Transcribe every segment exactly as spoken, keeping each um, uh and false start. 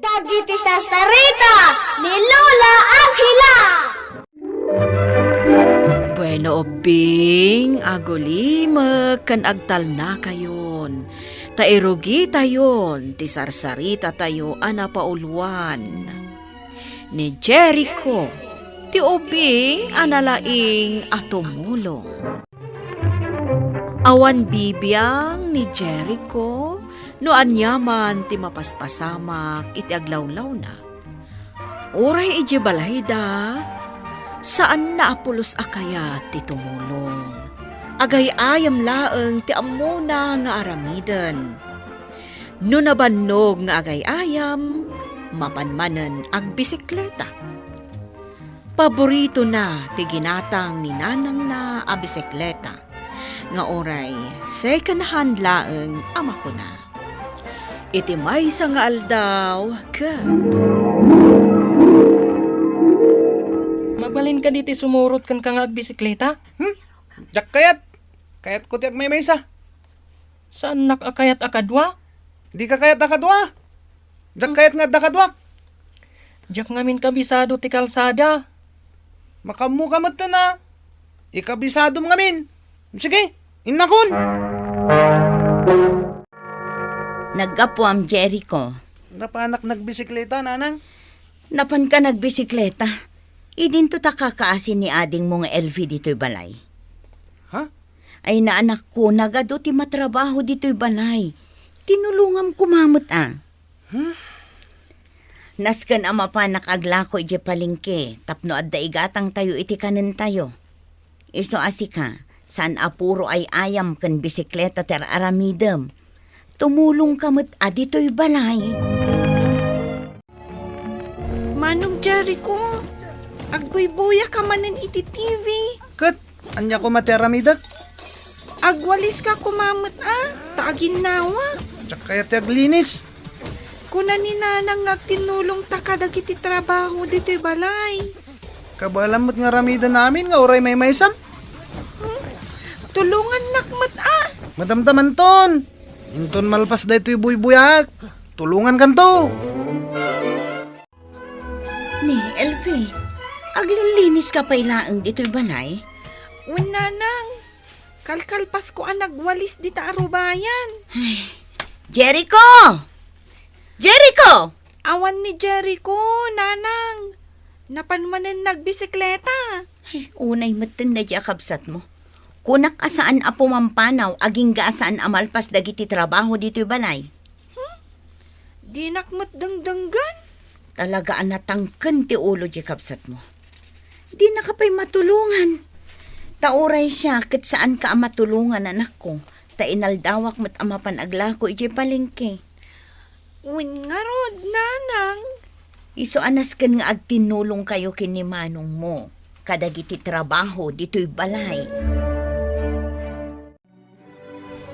Dagiti sarsarita ni Lola Angela. Bueno, ubbing, agulimek ken agtalnakayon, ta irugitayon ti sarsaritatayo a napauluan. Ni Jericho, ti ubbing a nalaing a tumulong. Awan bibiang ni Jericho no aniaman ti mapaspasamak iti aglawlawna. Uray idiay balayda, saanna a pulos a kayat ti tumulong. Agay-ayam laeng ti ammona nga aramiden. No nabannog nga agay-ayam, mapan manen agbisikleta. Paboritona ti ginatang ni nanangna a bisikleta, nga uray second hand laeng a makuna. Iti maysa nga aldaw, ket Mabalinka diti sumurot kenka nga agbisikleta? Hmm? Diak kayat. Kayatko ti agmaymaysa. Saannak a kayat a kadua? Dika kayat a kadua? Diak kayat nga adda kaduak. Diak ngamin kabisado ti kalsada. Makaammoka metten a ikabisadom ngamin. Sige, innakon. Naggapuam, Jericho. Napanak nagbisikleta, nanang. Napanka nagbisikleta? Idinto ta kakaasi ni adingmo nga Elvi ditoy balay. Ha? Ay, naanakko, nagadu ti matrabaho ditoy balay. Tinulongam koma met a. Hmm? Nasken a mapanak aglako idiay palengke tapno adda igatangtayo iti kanentayo. Isu a sika, saan a puro ay-ayam ken bisikleta ti ar-aramidem. Tumulongka met a ditoy balay. Manong Jericho, agbuybuya ka manen iti T V. Ket ania koma ti aramidek? Agwalis ka koma met a, ta aginnawa. Diak kayat ti aglinis. Kuna ni nanang nga agtinnulongta kadagiti trabaho ditoy balay. Kabaelam met nga aramiden amin nga uray maymaysam. Hmm? Tulongannak met a. Madamdamanton. Inton malpas daytoy buybuyak, tulongankanto. Ni Elvi, aglilinis ka pay laeng ditoy balay? Wen, nanang, kalkalpasko a nagwalis dita arubayan. Ay, Jericho! Jericho! Awan ni Jericho, nanang. Napan manen nagbisikleta. Ay, unay metten daydi a kabsatmo. Kunak a saan a pumampanaw agingga a saan a malpas dagiti trabaho ditoy balay. Hmm? Dinak met dengdenggen. Talaga a natangken ti ulo di kabsatmo. Dinaka pay matulongan. Ta uray siak ket saanka a matulongan, anakko, ta inaldawak met a mapan aglako idiay palengke. Wen ngarud, nanang. Isu a nasken nga agtinnulongkayo ken ni manongmo kadagiti trabaho ditoy balay.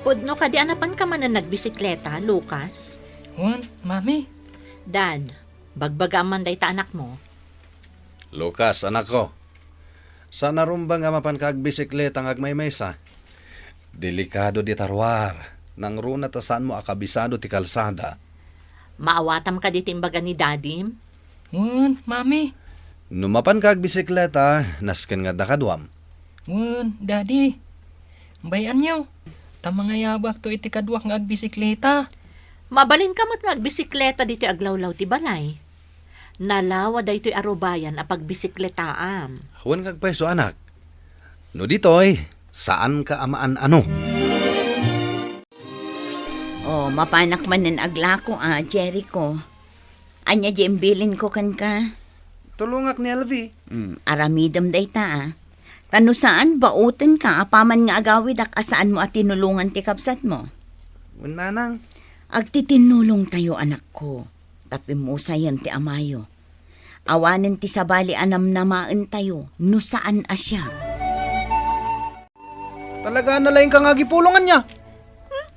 Pudno kadi a napanka manen nagbisikleta, Lucas? Wen, Mami. Dad, bagbagaam man dayta anakmo. Lucas, anakko, saan a rumbeng a mapanka agbisikleta nga agmaymaysa. Delikado dita ruar. Nangruna ta saanmo a kabisado ti kalsada. Maawatam kadi ti imbaga ni Dadim? Wen, Mami. No mapanka agbisikleta, nasken nga adda kaduam. Wen, Daddy. Bay-anyo, ta mangayabakto iti kaduak nga agbisikleta. Mabalinka met nga agbisikleta ditoy aglawlaw ti balay. Nalawa daytoy arubayan a pagbisikletaam. Wen nga agpayso, anak. No ditoy, saanka a maan-ano. O, mapanak manen aglako a, Jericho. Ania di imbilinko kenka? Tulongak ni Elvi. Hmm, aramidem dayta a. Ta no saan, baotenka apaman nga agawidak a saanmo a tinulongan ti kabsatmo. Wen, nanang. Agtitinnulongtayo, anakko, ta pimmusayen ti amayo. Awanen ti sabali a namnamaentayo no saan a siak. Talaga a nalaingka nga agipulong ania? Hmm?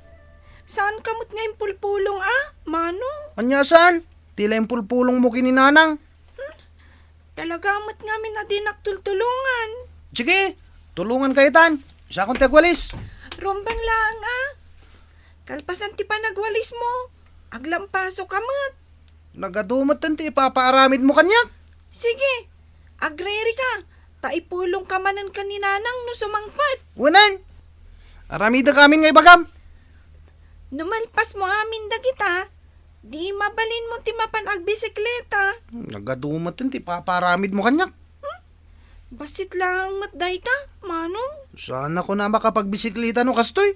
Saanka met nga impulpulong a, Manong? Ania saan? Ti la impulpulongmo ken ni Nanang. Hmm? Talaga met ngamin a dinak tultulongan. Sige, tulonganka itan. Isakon ti agwalis. Rumbeng laeng a. Kalpasan ti panagwalismo, aglampasoka met. Nagadu met ti ipapaaramidmo kaniak. Sige, agriri ka, ta ipulongka manen ken ni Nanang no sumangpet. Wen, aramidek amin nga ibagam. No malpasmo amin dagita, di mabalinmo ti mapan agbisikleta. Nagadu met ti ipapaaramidmo kaniak. Bassit laeng met dayta, Manong. Saan a kuna makapagbisikleta no kastoy?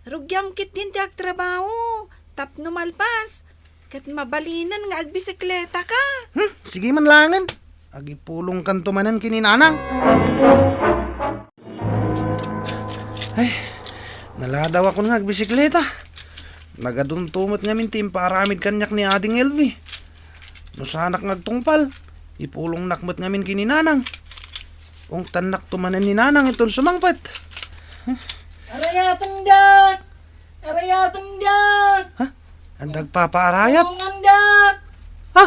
Rugiam ketdin ti agtrabaho, tapno malpas, ket mabalinen nga agbisikleta ka. Hmm, sige man laengen. Agipulongkanto manen ken ni Nanang. Ay, naladawakon nga agbisikleta. Nagadunto met ngamin ti impaaramid kaniak ni Ading Elvi. No saanak nga agtungpal, ipulongnak met ngamin ken ni Nanang. Ungtannakto manen ni Nanang inton sumangpet. Arayatendak! Arayatendak! Ha? Adda agpapaarayat? Tulongandak! Ha?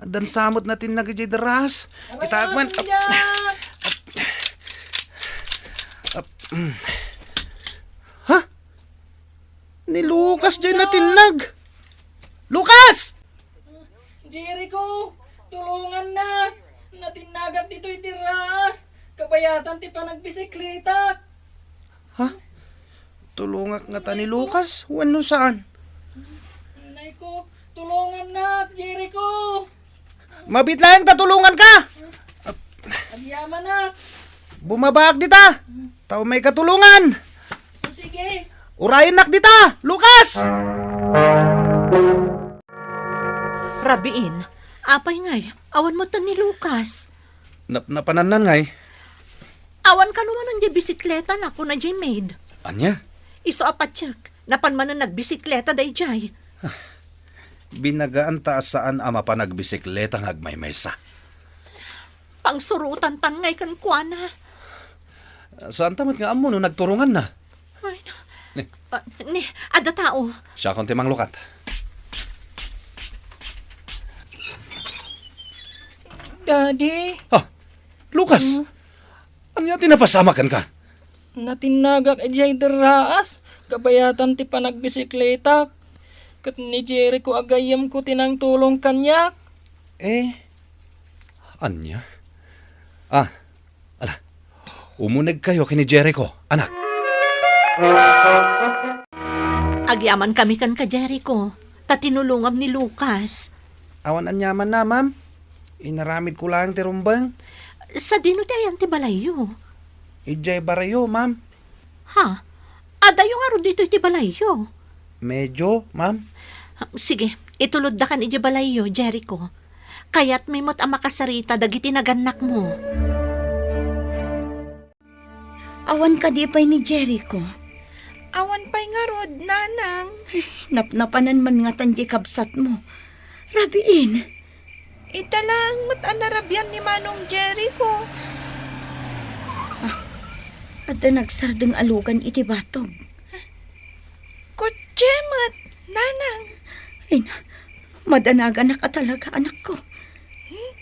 Addan sa met natinnag idiay derraas. Itaak man. Arayatendak! Ha? Ni Lucas diay natinnag. Lucas! Jericho, tulongannak! Natinnagak ditoy derraas. Kabayatan ti panagbisikletak. Ha? Tulongak ngata ni Lucas? Wenno saan? Nay ko, tulongannak, Jericho! Mabiit laeng ta tulonganka! Agyamanak! Bumabaak dita! Ta umayka tulongan! O sige! Urayennak dita, Lucas! Rabiin, apay ngay, awan met ni Lucas. Napnapanannan ngay. Awan kano manen diay bisikleta, kuna diay maid. Ania? Isu a patiek, napan manen nagbisikleta daydiay. Binagaan ta a saan a mapan agbisikleta nga agmaymaysa. Pangsurotantan ngay kenkuana. Saanta met nga ammo no nagturonganna. Ay, no. Ni. Ah, ni, adda tao. Siakon ti manglukat. Daddy. Ah, Lucas! Hmm? Ania ti napasamak kenka? Natinnagak idiay derraas, kabayatan ti panagbisikletak. Ket ni Jericho a gayyemko ti nangtulong kaniak. Eh, ania? Ah, ala, umunegkayo ken ni Jericho, anak. Agyamankami kenka, Jericho, ta tinulongam ni Lucas. Awan aniamanna, ma'am. Inaramidko laeng ti rumbeng. Sadino ti ayan ti balayyo? Idiay barrio, ma'am. Ha? Adayo ngarud ditoy ti balayyo? Medyo, ma'am. Sige, ituloddakan idiay balayyo, Jericho. Kayatmi met a makasarita dagiti nagannakmo. Awan kadi pay ni Jericho? Awan pay ngarud, Nanang. Ay, napnapanan man ngatan diay kabsatmo. Rabiin. Ita laeng met a narabian ni Manong Jericho. Ah, adda nagsardeng a lugan iti batog. Kotse met, Nanang. Ay, na, madanaganak a talaga, anakko. Hmm?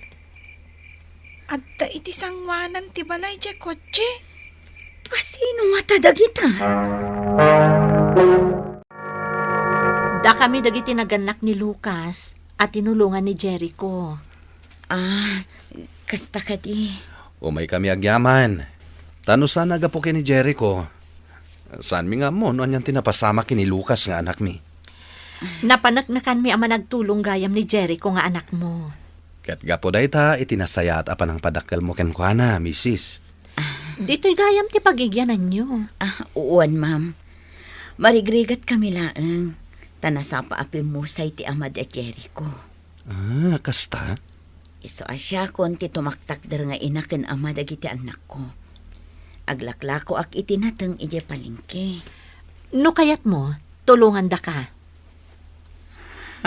Adda iti sangoanan ti balay diay kotse. A sino ngata dagita? Dakami dagiti nagannak ni Lucas a tinulongan ni Jericho. Ah, kasta kadi. Umaykami agyaman. Ta no saan a gapu ken ni Jericho, saanmi nga ammo no anian ti napasamak ken ni Lucas nga anakmi. Napaneknekanmi a managtulong gayam ni Jericho nga anakmo. Ket gapu dayta iti nasayaat a panangpadakkelmo kenkuana, misis. Ditoy gayam ti pagigyananyo. Ah, uwan, ma'am. Marigrigat kami laeng, ta nasapa a pimmusay ti ama da Jericho. Ah, kasta? Isu a siakon ti tumaktakder nga ina ken ama dagiti annakko. Aglaklakoak iti nateng idiay palengke. No kayatmo, tulongandaka.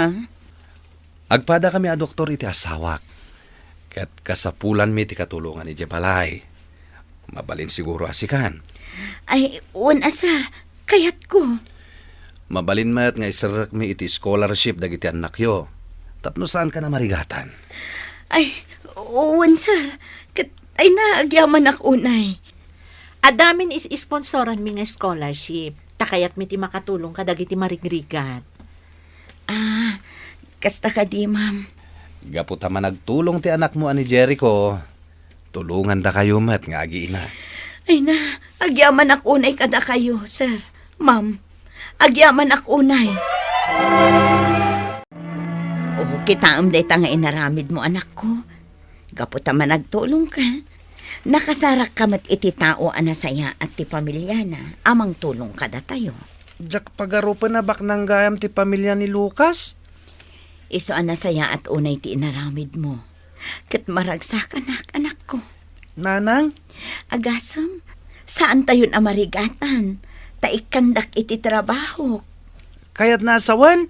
Ha? Agpadakami a doktor iti asawak, ket kasapulanmi ti katulongan idiay balay. Mabalin siguro a sikan. Ay, wen a, sir. Kayatko. Mabalin met nga iserrekmi iti scholarship dagiti annakyo, tapno saankan a marigatan. Ay, wen, sir. Ket, ay na, agyamanak unay. Addamin is-, isponsoranmi nga scholarship, ta kayatmi ti makatulong kadagiti marigrigat. Ah, Kasta kadi, ma'am? Gapu ta managtulong ti anakmo a ni Jericho, tulongandakayo met nga agiina. Ay na, agyamanak unay kadakayo, sir. Ma'am, agyamanak unay. O, kitaem dayta nga inaramidmo, anakko. Gapu ta managtulongka, nakasarakka met iti tao a nasayaat ti pamiliana a mangtulong kadatayo. Diak pagarupen a baknang gayam ti pamilya ni Lucas. Isu a nasayaat unay ti inaramidmo. Ket maragsakanak, anakko. Nanang? Agasem, saantayon a marigatan, ta ikkandak iti trabahok. Kayatna a sawen,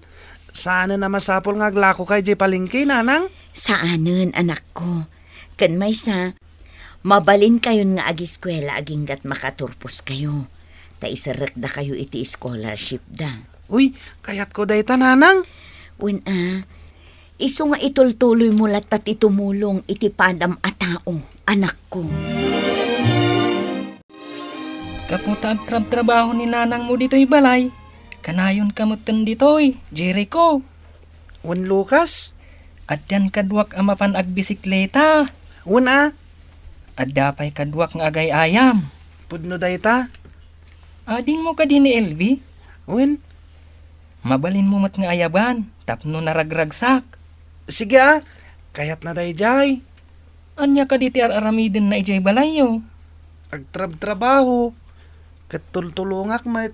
saanen a masapul nga aglakoka idiay palengke, nanang? Saanen, anakko. Ken maysa, mabalinkayon nga agiskuela aginggat makaturposkayo, ta iserrekdakayo iti scholarship da. Uy, kayatko dayta, nanang. Wen a, isu nga itultuloymo latta ti tumulong iti padam a tao, anakko. Gapu ta agtrabtrabaho ni nanangmo ditoy balay, kanayonka metten ditoy, Jericho. Wen Lucas? Addan kaduak a mapan agbisikleta. Wen a? Adda pay kaduak nga agay-ayam. Pudno dayta. Adingmo kadi ni Elvi? Wen. Mabalinmo met nga ayaban tapno naragragsak. Sige a, kayatna daydiay. Ania kadi ti ar-aramidenna idiay balayyo? Agtrabtrabaho, ket tultulongak met.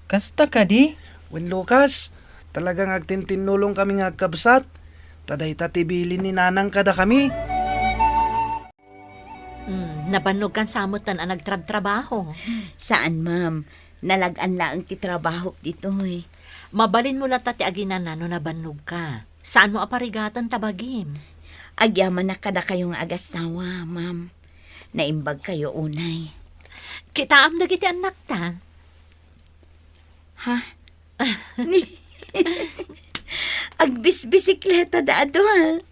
Kasta kadi? Wen Lucas, talaga nga agtintinnulongkami nga agkabsat, ta dayta ti bilin ni nanang kadakami. Hmm, nabannogkan sa metten a nagtrabtrabaho. Saan, ma'am. Nalag-an laeng ti trabahok ditoy. Mabalinmo latta ti aginana no nabannogka. Saanmo a parigaten ta bagim. Agyamanak kadakayo nga agassawa, ma'am. Naimbagkayo unay. Kitaem dagiti annakta. Ha? Ni-, agbisbisikleta da adu, ha?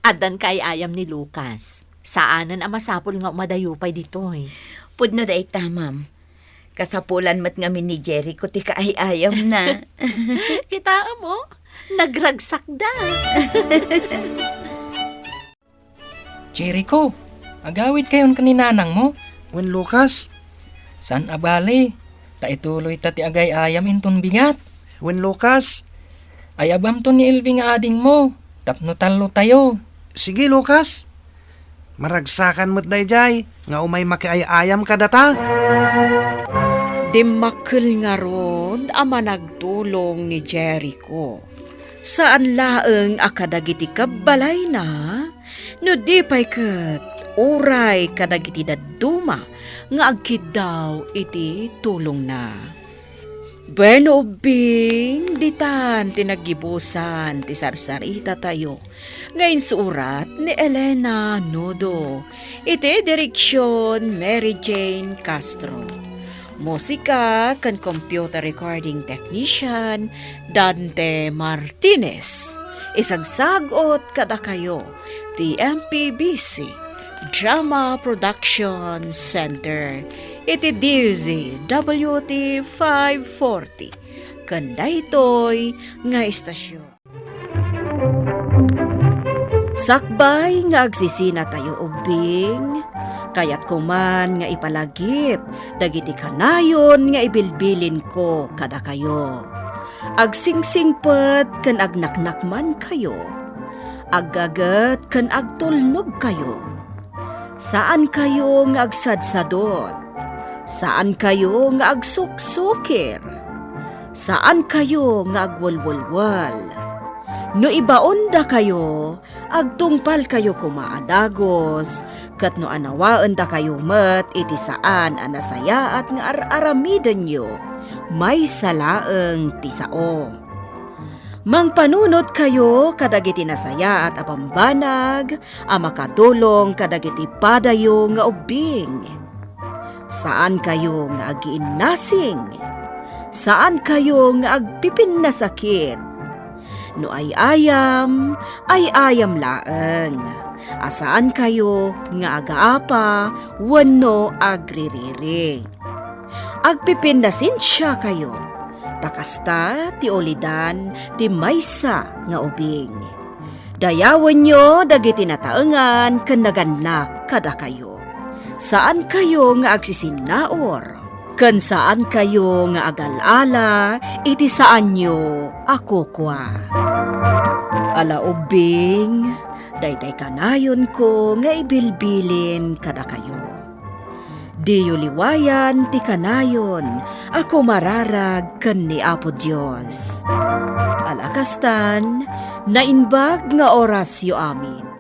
Addan kaay-ayam ni Lucas. Saanen a masapul nga umadayo pay ditoy. Pudno dayta, ma'am. Kasapulan met ngamin ni Jericho ti kaay-ayamna. Kitaem, o, nagragsakda. Jericho, agawidkayon ken ni nanangmo? Wen Lucas. Saan a bale, ta ituloyta ti agay-ayam inton bigat. Wen Lucas. Ay-abamto ni Elvi nga adingmo, tapno tallotayo. Sige, Lucas. Maragsakan met daydiay nga umay makiay-ayam kadata. Dimmakkel ngarud a managtulong ni Jericho. Saan laeng a kadagiti kabbalayna, no di pay ket uray kadagiti dadduma nga agkiddaw iti tulongna. Bueno, ubbing, ditan ti naggibusan ti sarsaritatayo nga insurat ni Elena Nodo, iti direksion Mary Jane Castro. Musika ken computer recording technician, Dante Martinez. Isagsag-ot kadakayo ti M P B C Drama Production Center iti D Z W T five forty ken daytoy nga istasyon. Sakbay nga agsisinatayo ubbing, kayatko man nga ipalagip dagiti kanayon nga ibilbilinko kadakayo. Agsingsingpet ken agnaknakmankayo. Aggaget ken agtulnogkayo. Saankayo nga agsadsadot. Saankayo nga agsuksukir. Saankayo nga agwelwelwel. No ibaondakayo, agtungpalkayo koma a dagus, ket no anawaendakayo met iti saan a nasayaat nga ar-aramidenyo, maysa laeng ti sao. Mangpanunotkayo kadagiti nasayaat a bambanag a makatulong kadagiti padayo nga ubbing. Saankayo nga agiinnasing. Saankayo nga agpipinnasakit. No ay-ayam, ay-ayam laeng. A saankayo nga agaapa wenno agririri. Agpipinnasensiakayo. Ta kasta ti ulidan ti maysa nga ubing. Dayawenyo dagiti nataengan ken nagannak kadakayo. Saankayo nga agsisinnaur, ken saankayo nga agal-ala iti saanyo a kukua. Ala ubbing, daytay kanayonko nga ibilbilin kadakayo. Diyo liwayan ti kanayon a kumararag ken ni Apo Dios. Ala kastan, naimbag nga orasyo amin.